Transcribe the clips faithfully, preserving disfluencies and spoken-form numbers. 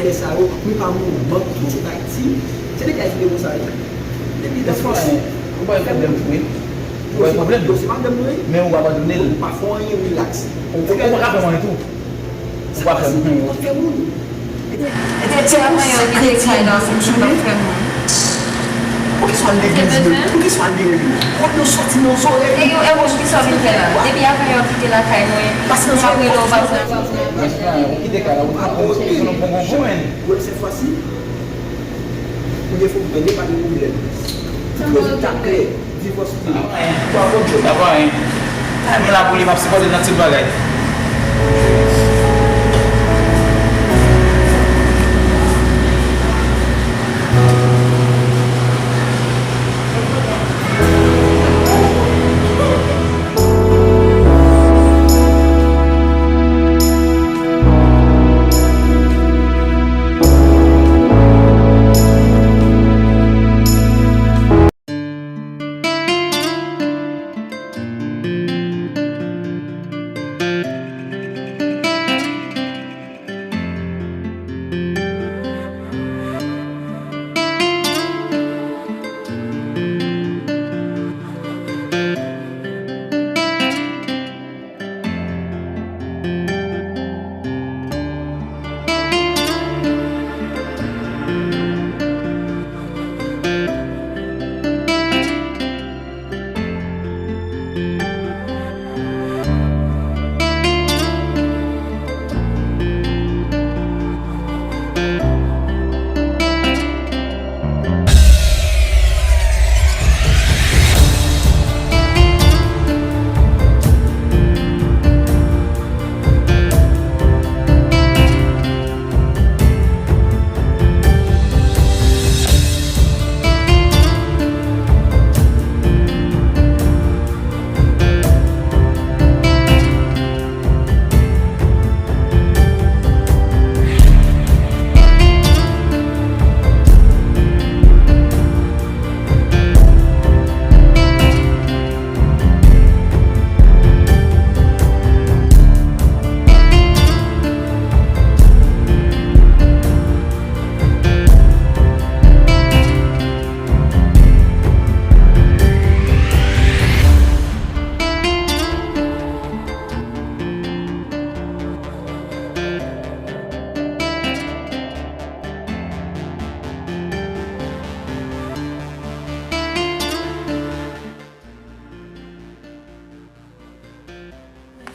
Sa yo, anpil pa moun bank tou sot Ayiti. Se depi Ayiti te konsa wi. Depi dan fòs. Ou pa gen pwoblèm tou wi. Ou pa gen pwoblèm. Yo se madanm mwen. Men ou abandone l. Ou pa fè anyen, relax. Ou pa ka fè anyen tou. Ou pa fè moun. Ou pa fè moun. E te ti avan yo kite kay la pou m fè moun. Poukisa w al legliz menm? Poukisa w al legliz? Kot nou soti nan zòrèy? E yo, e wòch ki sa w vin fè la? Depi avan yo kite lakay mwen, m ap rele w pa pran. Ou kite kay la, ou te konn bon bon men. Wè, sèt fwa si, ou gen fòk tande, pa gen pwoblèm. Pou rezilta klè, divòs fini. Sa pa anyen. Sa pa anyen. Sa pa anyen. Mwen la pou li, m ap sipòte l nan tout bagay.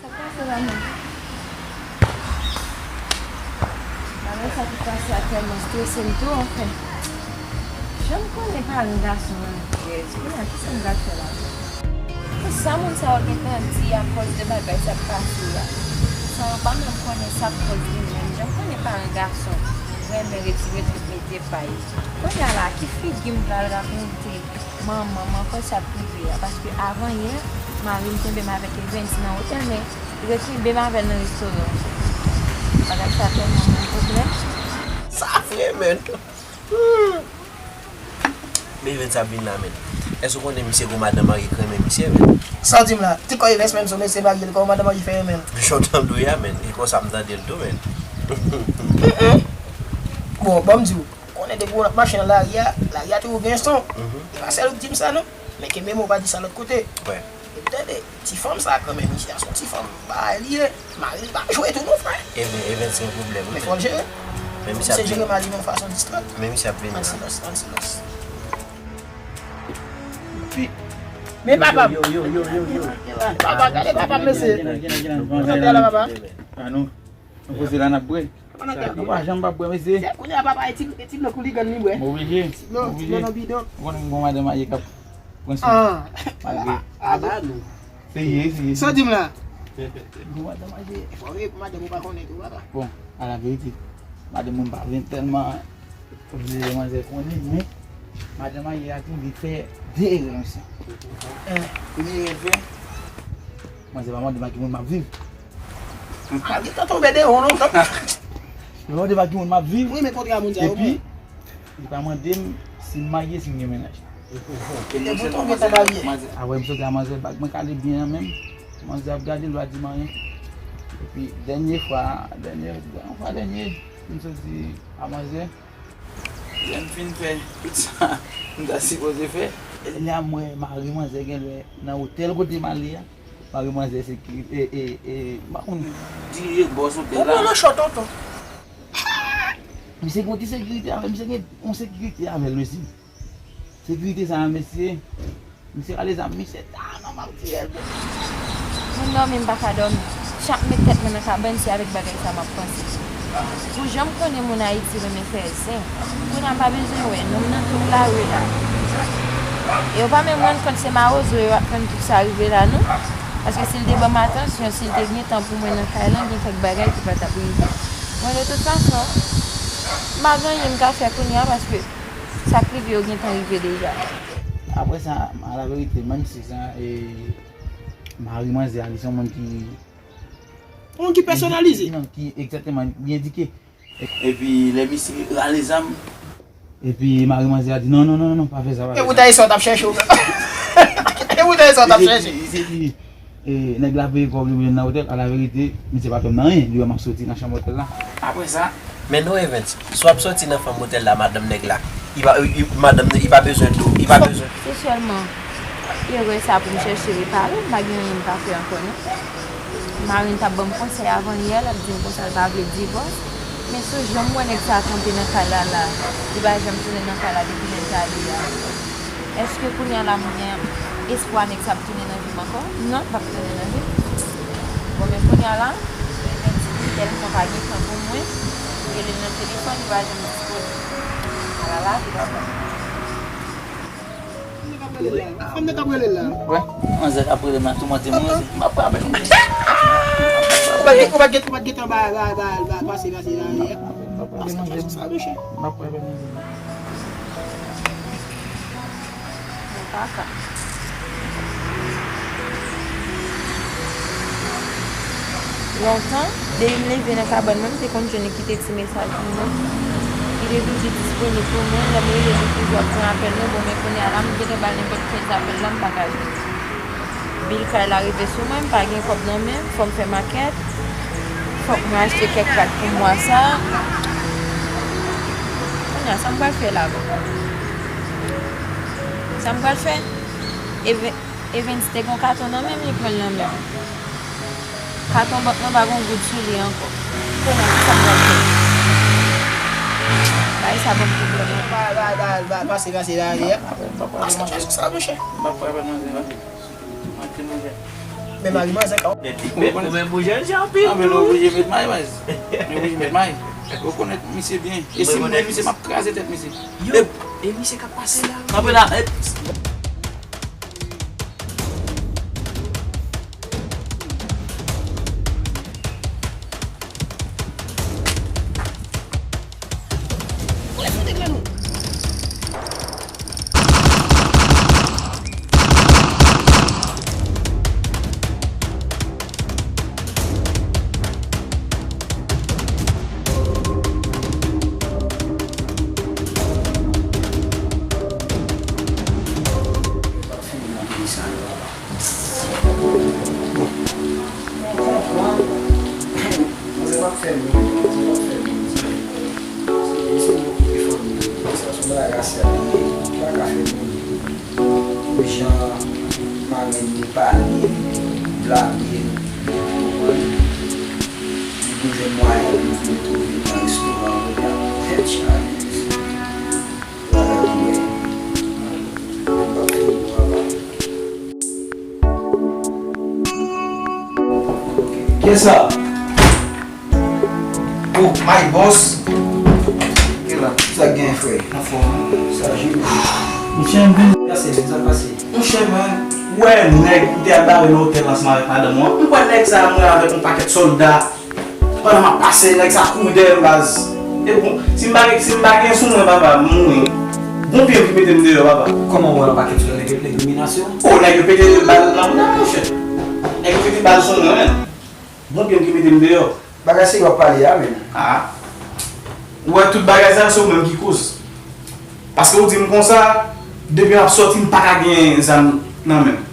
Sa k pase la menm? Malè sa ki pase a tèlman strese m tou, anfen. Jan m konnen paran gason an, Jezi, kounye a, kisa m pral fè la? Pou sa moun sa yo gentan di akòz de bagay sa k pase a? San yo pa menm konnen sa k kòz li menm. Jan m konnen paran gason renmen retire tout mete pay. Kounye a la, ki figi m pral rakonte manman m ankò sa k rive a? Paske avan yè, mari m kenbe m avèk Evens nan otèl, men li rekenbe m avè l nan restoran. Bagay sa tèlman ban m pwoblèm. Sa fre, menn. Hmm. Men Evens ap vin la, menn. Èske w konnen misye gon madanm marye k renmen misye, menn? Sa w di m la? Ti kò Evens menm, se yon mesye marye, li kò madanm marye fè renmen l. Jan w tande w ye a, menn. E konsa m tande l tou, menn. Bon, ban m di w. Konnen depi w ap mache nan lari a, lari a toujou gen son. Mhm. E pa sèl ou k di m sa non. Men kenbe men w pa di sa lòt kote. Wè. Epi tande, ti fanm sa kanmenm, misye a se yon ti fanm, bagay li ye. Mari li pa jwe tou non, frè. Ebyen, Evens gen pwoblèm, wi. Men fò l jere. Men misye ap vini. Misye jere mari nan yon fason distrè. Men misye ap vini la. An silans, an silans. Men papa m. Yo, yo, yo, yo, yo. Papa, gade papa m, mesye. Kote la, papa? Ah non. Nou poze la, n ap bwè. Nou pa janm pa bwè, mesye. Se kounye a papa e ti, e ti dlo kouligann li bwè. M oblije. Ti dlo, ti dlo nan bidon. Ou konnen m gon madanm maye k ap pran swen. Ah. Malgre. Ah, ba nou. Serye, serye. Sa w di m la? M gon madanm maye. Fò w rele pou madanm ou pa konnen tou, papa. Bon, a la verite, madanm mwen pa vle tèlman vle manzè konnen, men madanm maye a tou li fè de erè, mesye. Premye erè l fè, manzè pa mande m ak ki moun m ap viv. M pa gentan tonbe deyò non. Li pa mande m ak ki moun m ap viv. Wi, men kontra moun sa yo bon. Epi, li pa mande m si m marye, si m gen mennaj. Epi, bon, tonbe sa marye. Manzè, a wè, m soti a manzè bag mwen kale byen an menm. Manzè ap gade l, pa di m anyen. Epi, dènye fwa, dènye, yon fwa dènye, M soti a manzè. Lè m fin fè tout sa m ta sipoze fè, lè a m wè mari manzè genlè nan otèl kote m ale a. Mari manzè sekirite, e, e, e, m pa konn dirije bòs otèl la. Ou pran nan chò, tonton. Misye gen yon ti sekirite avè l, misye gen yon sekirite avè l, mesye. Sekirite sa a, mesye. Misye rale zam, misye ta nan m ap tiye l. Mwen dòmi, m pa ka dòmi. Chak m met tèt mwen nan kabann, se avèk bagay sa m ap panse. Pou jan m konnen moun Ayiti renmen fè zen, kounye a m pa bezwen wè nonm nan tout lari la. E yo pa menm rann kont se mawozo yo ap fè m tout sa rive la, non. Paske si l te ban m atansyon, si l te gen tan pou mwen nan kay lan, gen kèk bagay ki pa t ap rive. Mwen, de tout fason, m pa gen anyen m ka fè kounye a, paske sa k rive yo gentan rive deja. Apre sa, a la verite, menm si sa, e, mari manzè a, li se yon moun ki... Yon moun ki pèsonalize. Non, ki egzakteman, li endike. Epi, lè misye rale zam. Epi, mari manzè a di, "Non, non, non, non, non, pa fè sa, pa fè sa." E pou ta e sa w t ap chèche w menm. E pou ta e sa w t ap chèche. Li te di, li te di, E, nèg la peye kòb li pou jwenn nan otèl, a la verite, misye pa fè m nan anyen, li wè m ap soti nan chanm otèl la. Apre sa, men non, Evens, si w ap soti nan fanm otèl la, madanm nèg la, li pa, li, madanm, li pa bezwen dlo, li pa bezwen. Se sèlman erè sa pou m chèche repare, m pa gen anyen m ka fè ankò, non. Mari m t ap ban m konsèy avan yè, l ap di m konsa l pa vle divòs. Men sou jan m wè nèg sa a kanpe nan kay la la, li pa janm tounen nan kay la depi lè l t ale a. Èske kounye a la m gen espwa nèg sa ap tounen nan vi m ankò? Non, l p ap tounen nan vi m. Bon, men kounye a la, li tèlman pa gen tan pou mwen, m rele l nan telefòn, li pa janm disponib. Alala, li pa konn. Fanm nan k ap rele l la. Wè, manzè k ap rele m la, toumante m, manzè. M ap frape l. Ou pa t gen, ou pa t gen, ou pa t gen tan ba, ba, ba, ba, pase, pase la, yè. M ap frape manzè. Sa, monchè. M ap frape manzè. Mwen pa ka. Lontan, depi m leve nan kabann mwen, m te konn jwenn li kite ti mesaj pou mwen. Li te toujou disponib pou mwen. Lè m rele li toujou ap pran apèl mwen. Bon, men kounye a la, m gentan ba l nenpòt kèk apèl la, m pa ka jwenn li. Bil kay la rive sou mwen, m pa gen kòb nan men m, fò m fè makèt. Fòk mwen achte kèk rad pou mwa sa. Kounye a, sa m pral fè la menm? Sa m pral fè? Evens te gen yon katon nan men m, li pran l nan men m. Katon bank nan pa gen yon goud sou li ankò. Kounye a, kisa m pral fè? Bagay sa ban m pwoblèm. Ba, ba, ba, ba, pase, pase la, ye. Pase, pase sa, monchè. M ap pran apèl manzè la. Manzè, monchè. Men mari manzè ka. Ou men bouje l, jan anpil. Ah, men nou oblije met may, baz. Nou oblije met may. Rekonèt misye byen. E si m wè misye, m ap kraze tèt misye. Yo, e misye k ap pase la. Kanpe la. Bon, mwen konprann. Mwen se pa fè moun, se pa fè moun, se, se, se moun ki fè moun. Sa se yon bagay rasyal li ye, ou pa ka fè moun. Pou jan mari m pale, blame, ou konprann? Li bezwen mwayen pou l vin twouve nan restoran an, kounye a tèt chaje. Kiyès sa? Oh, my boss. Kila? Sa k gen, frè? Anfòm. Sa jwe. Monchè, m vin. Sa se sa pase. Monchè, man, ou wè nèg ou te al bare nan otèl ansanm avèk madanm ou an? M kwè nèg sa a mouri avèk yon pakèt sòlda. Pandan m ap pase, nèg sa kouri dèyè m, baz. E bon, si m pa gen, si m pa gen sou mwen, papa, m mouri. Bon pye m ki mete m deyò, papa. Kòman w wè yon pakèt sou nèg yo pete dominasyon? O, nèg yo pete bal nan mwen, monchè. Nèg yo pete bal sou mwen, men. Bon pye m ki mete m deyò. Bagay serye w ap pale a, men. Ah. Ou wè tout bagay sa yo, se ou menm ki koz. Paske ou di m konsa, depi m ap sòti, m pa ka gen zam nan men m.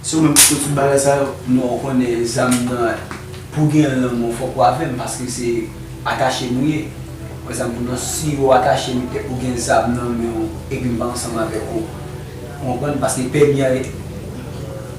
Se ou menm ki koz tout bagay sa yo. Non, ou konnen zam nan, pou gen l nan men w, fòk ou avè m, paske se atache nou ye. Egzanp, non, si ou atache m, ou gen zam nan men w, epi m pa ansanm avèk ou, ou konprann? Paske pèmi a,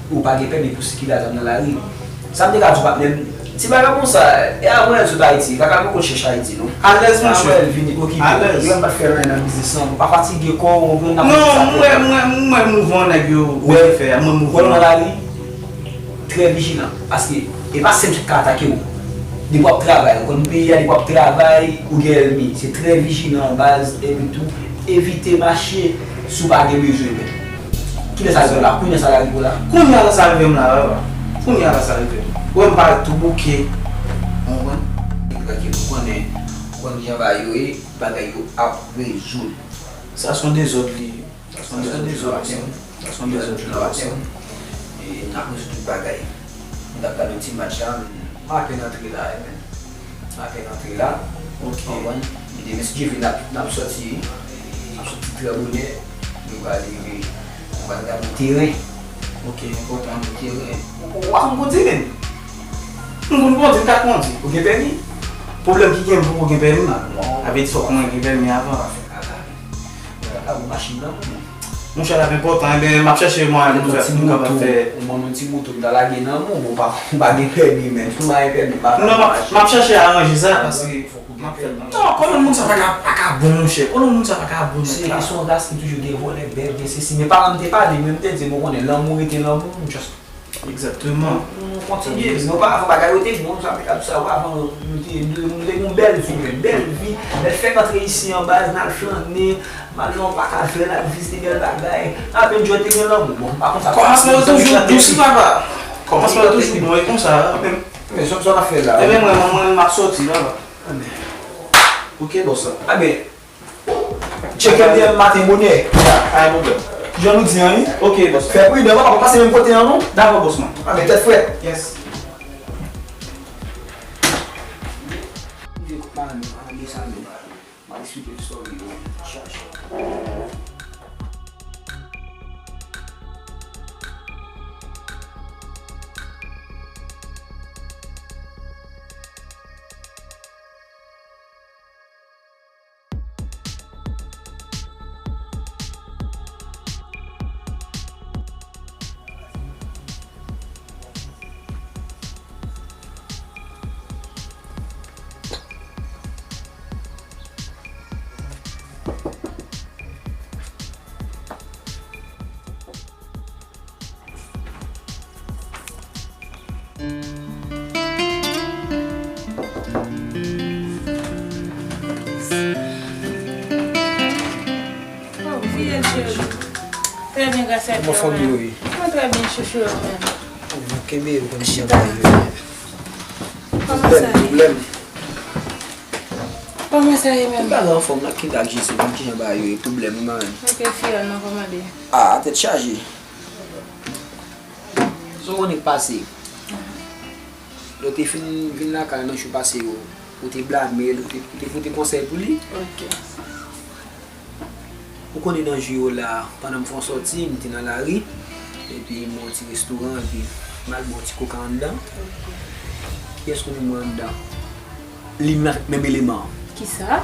ou pa gen pèmi pou sikile ak zam nan lari. Sa m te ka di w, patnè m, ti bagay konsa, e a Montréal sot Ayiti, kaka poko chèche Ayiti, non. Alèz, monchè. Montréal vini okipe w. Alèz. Yo menm pa t fè anyen nan biznis lan, pa fatige kò w, ou konprann, n ap Non, fè sa m wè, m wè, m wè mouvman nèg yo, yo fè a, m wè mouvman. Wè nan lari, trè vijilan, paske e pa senp ki ka atake w. Depi w ap travay, ou konn peyi a, depi w ap travay, ou gen ènmi. Se trè vijilan, baz, epi tou, evite mache si w pa gen bezwen, men. Kilè sa rive w la? Kounye a sa rive w la? Kounye a la sa rive m la, papa. Kounye a la sa rive m. Ou wè m parèt tou bouke. Ou konprann? Epi, ou konnen, ou konn jan bagay yo ye, bagay yo ap rezoud. Sa se yon dezòd li ye. Sa se yon dezòd, sa se yon dezòd. E n ap rezoud tout bagay. M t ap gade yon ti match la, m apèn antre la, men. M apèn antre la. Ok. Konprann? Li di, Mesye Jeffrey, n ap, n ap sòti, n ap sòti trè bonè. Nou prale, nou prale gade yon teren. Ok, enpòtan. Yon teren. Ou, ou pa konn kondi, men. M konn kondi, m ka kondi. Ou gen pèmi? Pwoblèm ki gen pou ou gen pèmi. Sa vle di fòk mwen gen pèmi avan. Mwen ta ka voye machin nan pou mwen. Monchè, l ap enpòtan, enben, m ap chèche mwayen pou fè, pou m kapab fè. Ou ban mwen ti moto, m ta lage nan men w, bon, pa, m pa gen pèmi, men. Si w pa gen pèmi, m pa ka. Non, m ap, m ap chèche aranje sa, paske m ap fè l. Non, kolon moun sa pa ka, pa ka bon, monchè. Kolon moun sa pa ka bon, nèt la. Se, se yon ras ki toujou gen vòlè, bèl, gen sesi. Men paran m te pale, men m te di, bon, konnen, lanmou rete lanmou, m just Egzakteman. Nou kontinye, nou pa avan bagay yo te bon, sa, men gad sa, avan, nou te, nou, nou te gen yon bèl vi, men bèl vi, lè fèk antre isi an baz, n al flannen, n al nan yon pak a vè, n al vizite bèl bagay, n al enjoy, te gen lanmou. Bon, pa konsa. Kòmansman yo toujou dousi, papa. Kòmansman yo toujou bon, e konsa, men. Men sa, sa w ap fè la? Ebyen, mwen, mwen, mwen, m ap sòti, papa. Ok, bòs la. Ebyen, Tcheke m demen maten bonè. Pa gen pwoblèm. Jan nou di an, wi. Ok, bòs. Fè pridan, papa, pa pase menm kote an, non. Dakò, bòs mwen. A, men tèt frèt. Yes. M vin kot madanm nan, an de sa menm. M ap eksplike l story yo. Chache. Oh, fidèl cheri. Trè byen, gras a Dye. Kòman fanmi yo ye? Mwen trè byen, chouchou, ou menm? Ou kenbe yo kòm chita. Kòman sa ye? Pwoblèm. Kòman sa ye menm? Tout bagay anfòm, n ap kenbe ak Jezi, konn kijan bagay yo ye, pwoblèm, wi, manmi. Ok, fidèl, mwen kòmande. Ah, tèt chaje. Sa w konnen k pase? Lè w te fin vin lakay nan jou pase yo, ou te blame l, ou te, ou te pote konsèy pou li. Ok. Ou konnen nan jou yo la, pandan m fè yon sòti, m te nan lari, epi m wè yon ti restoran, epi m al bwè yon ti koka anndan. Ok. Kiyès konnen m wè anndan? Li menm, menm eleman an. Kisa?